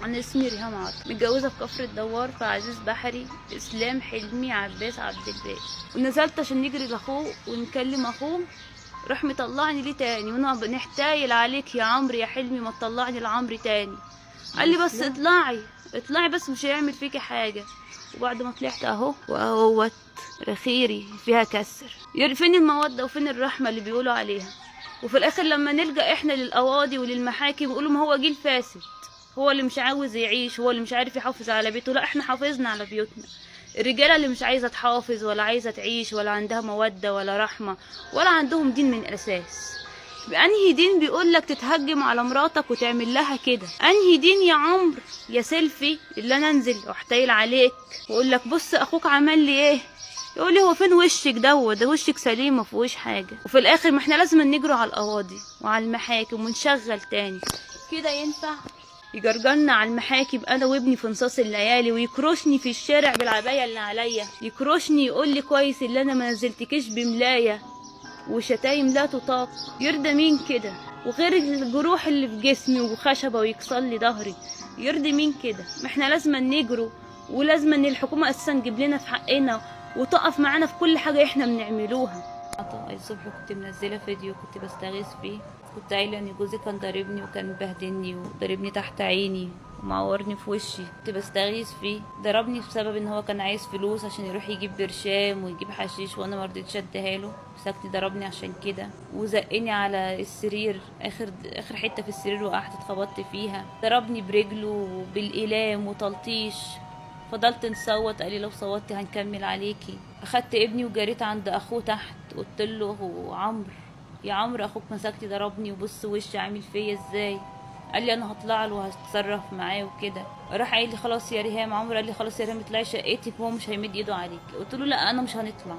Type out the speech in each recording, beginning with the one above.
انا اسمي ريهام عاطف، متجوزة في كفر الدوار في عزيز بحري، اسلام حلمي عباس عبد الباقي. ونزلت عشان نجري لاخوه ونكلم اخوه، راح مطلعني ليه تاني وانا بنحتايل عليك يا عمرو يا حلمي ما تطلعني لعمرو تاني. قال لي بس اطلعي اطلعي بس مش هيعمل فيكي حاجة. وبعد ما طلعت اهو واهوت رخيري فيها كسر. فين المودة وفين الرحمة اللي بيقولوا عليها؟ وفي الاخر لما نلجأ احنا للقواضي وللمحاكم يقولوا ما هو جيل فاسد، هو اللي مش عاوز يعيش، هو اللي مش عارف يحافظ على بيته. لا، احنا حافظنا على بيوتنا. الرجالة اللي مش عايزه تحافظ ولا عايزه تعيش ولا عندها موده ولا رحمه ولا عندهم دين من الاساس. انهي دين بيقول لك تتهجم على مراتك وتعمل لها كده؟ انهي دين يا عمرو يا سيلفي اللي انا انزل واحتايل عليك واقول لك بص اخوك عمل لي ايه؟ يقول لي هو فين وشك دوت؟ ده وشك سليم ما فيهوش حاجة. وفي الاخر ما احنا لازم نجروا على القواضي وعلى المحاكم ونشغل تاني كده. ينفع يجرجرنا على المحاكم انا وابني في نصاص الليالي، ويكرشني في الشارع بالعبايه اللي عليا، يكرشني يقول لي كويس اللي انا ما نزلتكيش بملايه، وشتايم لا تطاق. يرضى مين كده؟ وغير الجروح اللي في جسمي وخشبه ويكسر لي ظهري، يرضي مين كده؟ ما احنا لازم نجروا، ولازم ان الحكومة اساسا تجيب لنا في حقنا وتقف معانا في كل حاجة احنا بنعملوها. الصبح كنت منزله فيديو كنت بستغيث فيه، كنت قايله ان جوزي كان ضاربني وكان مبهدلني وضاربني تحت عيني ومعورني في وشي. كنت بستغيث فيه، ضربني بسبب ان هو كان عايز فلوس عشان يروح يجيب برشام ويجيب حشيش، وانا ما رضيتش اديها له. مسكني ضربني عشان كده، وزقني على السرير، اخر حتة في السرير وقعت اتخبطت فيها. ضربني برجله وبالاقلام وتلطيش. فضلت نصوت، قال لي لو صوتي هنكمل عليكي. اخدت ابني وجريت عند اخوه تحت، قلت له عمرو يا عمرو اخوك مسكتي ضربني وبص وشي عامل فيا ازاي. قال لي انا هطلع له وهتصرف معاه وكده. راح قال لي خلاص يا ريهام، عمرو قال لي خلاص يا ريهام اطلعي شقتك وهو مش هيمد ايده عليك. قلت له لا انا مش هنطلع،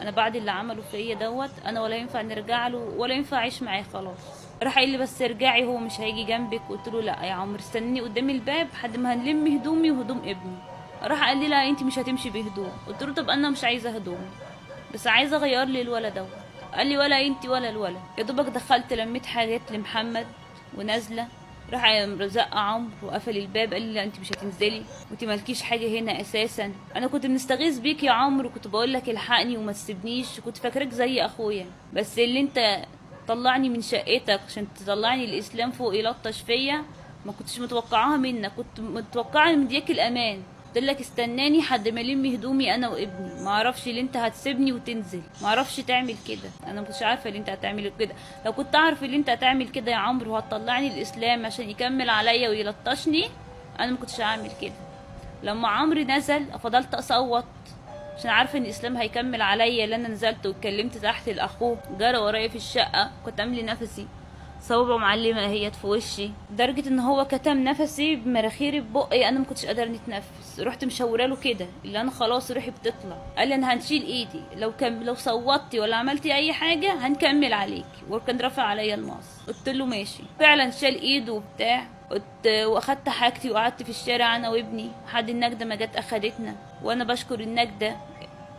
انا بعد اللي عمله فيا دوت انا ولا ينفع نرجع له ولا ينفع اعيش معاه خلاص. راح قال لي بس ارجعي هو مش هيجي جنبك. قلت له لا يا عمرو استنيني قدام الباب لحد ما هنلم هدومي وهدوم ابني. راح قال لي لا انت مش هتمشي بهدوم. قلت له طب انا مش عايزه هدوم بس عايزه اغير لي الولد دوت. قال لي ولا انت ولا الولد. يا دوبك دخلت لميت حاجات لمحمد ونازلة، راح زق عمرو وقفل الباب، قال لي لا انت مش هتنزلي وانت مالكيش حاجة هنا اساسا. انا كنت مستغيث بيك يا عمرو، كنت بقول لك الحقني وما تسيبنيش، كنت فاكرك زي اخويا، بس اللي انت طلعني من شقتك عشان تطلعني الاسلام فوق يلطش فيا ما كنتش متوقعاها منك، كنت متوقعه من ديك الامان. قلت لك استناني حد ما الم هدومي انا وابني، ما اعرفش اللي انت هتسيبني وتنزل، ما اعرفش تعمل كده، انا ما كنتش عارفه اللي انت هتعمل كده. لو كنت اعرف اللي انت هتعمل كده يا عمرو وهتطلعني الاسلام عشان يكمل عليا ويلطشني انا ما كنتش هعمل كده. لما عمرو نزل فضلت اصوت عشان عارفه ان الاسلام هيكمل عليا، لان انا نزلت واتكلمت تحت لاخوه، جرى ورايا في الشقة، كنت عامله نفسي صوابعه معلمه اهيت في وشي، لدرجة ان هو كتم نفسي بمراخيري ببقي، انا ما كنتش قادرة نتنفس. رحت مشوره له كده اللي انا خلاص روحي بتطلع. قال لي انا هنشيل ايدي لو صوتي ولا عملتي اي حاجة هنكمل عليكي، وكان رافع عليا الماس. قلت له ماشي. فعلا شال ايده وبتاع، واخدت حاجتي وقعدت في الشارع انا وابني لحد النجده ما جت اخدتنا. وانا بشكر النجده،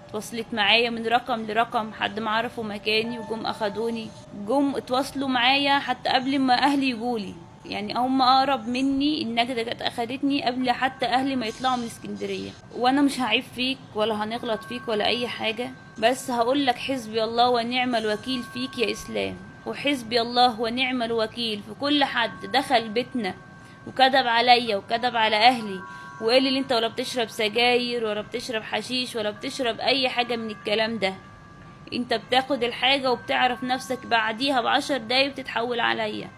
اتواصلت معايا من رقم لرقم حد ما عرفوا مكاني وجم اخدوني، جم اتواصلوا معايا حتى قبل ما اهلي يجولي، يعني هم اقرب مني. النجده جت اخدتني قبل حتى اهلي ما يطلعوا من اسكندرية. وانا مش هعيب فيك ولا هنغلط فيك ولا اي حاجة، بس هقول لك حسبي الله ونعم الوكيل فيك يا اسلام، وحسبي الله ونعم الوكيل في كل حد دخل بيتنا وكذب عليا وكذب على اهلي وقال لي انت ولا بتشرب سجاير ولا بتشرب حشيش ولا بتشرب اي حاجة من الكلام ده، انت بتاخد الحاجة وبتعرف نفسك بعديها ب10 دقايق بتتحول عليا،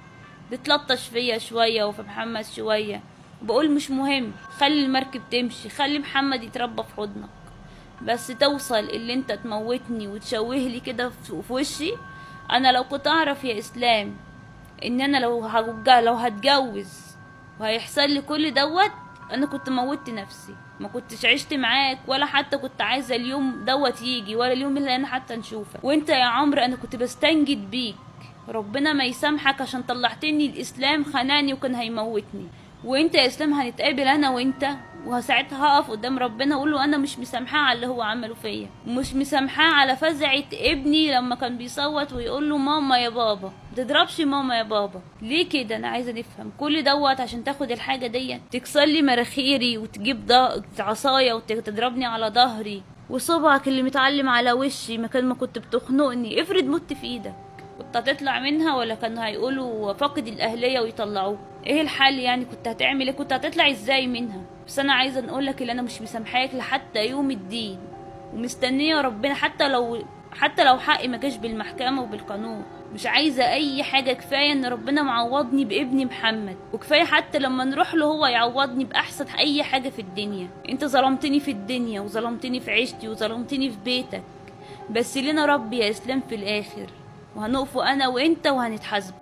بتلطش فيا شوية وفي محمد شوية. بقول مش مهم، خلي المركب تمشي، خلي محمد يتربى في حضنك، بس توصل اللي انت تموتني وتشوه لي كده في وشي. انا لو كنت اعرف يا اسلام ان انا لو هتجوز وهيحصل لي كل دوت انا كنت موتت نفسي، ما كنتش عشت معاك ولا حتى كنت عايزه اليوم دوت يجي ولا اليوم اللي انا حتى نشوفك. وانت يا عمرو انا كنت بستنجد بيك، ربنا ما يسامحك عشان طلعتني الاسلام خناني وكان هيموتني. وانت يا اسلام هنتقابل انا وانت، وساعتها هقف قدام ربنا اقول له انا مش مسامحاه على اللي هو عمله فيا، مش مسامحاه على فزعه ابني لما كان بيصوت ويقول له ماما يا بابا، ما تضربش ماما يا بابا. ليه كده؟ انا عايزه نفهم كل دوت عشان تاخد الحاجة دي، تكسر لي مراخيري وتجيب عصاية وتضربني على ظهري، وصبعك اللي متعلم على وشي مكان ما كنت بتخنقني، افرض مت في ايدك كنت هتطلع منها، ولا كانوا هيقولوا فاقد الاهلية ويطلعوه؟ ايه الحل يعني؟ كنت هتعمل ايه؟ كنت هتطلع ازاي منها؟ بس انا عايزه نقولك اللي انا مش مسامحاك لحتى يوم الدين، ومستنيه ربنا حتى لو حقي ما جاش بالمحكمه وبالقانون. مش عايزه اي حاجة، كفاية ان ربنا معوضني بابني محمد، وكفاية حتى لما نروح له هو يعوضني باحسن اي حاجة في الدنيا. انت ظلمتني في الدنيا، وظلمتني في عيشتي، وظلمتني في بيتك، بس لنا رب يا اسلام في الاخر، وهنقف انا وانت وهنتحاسب.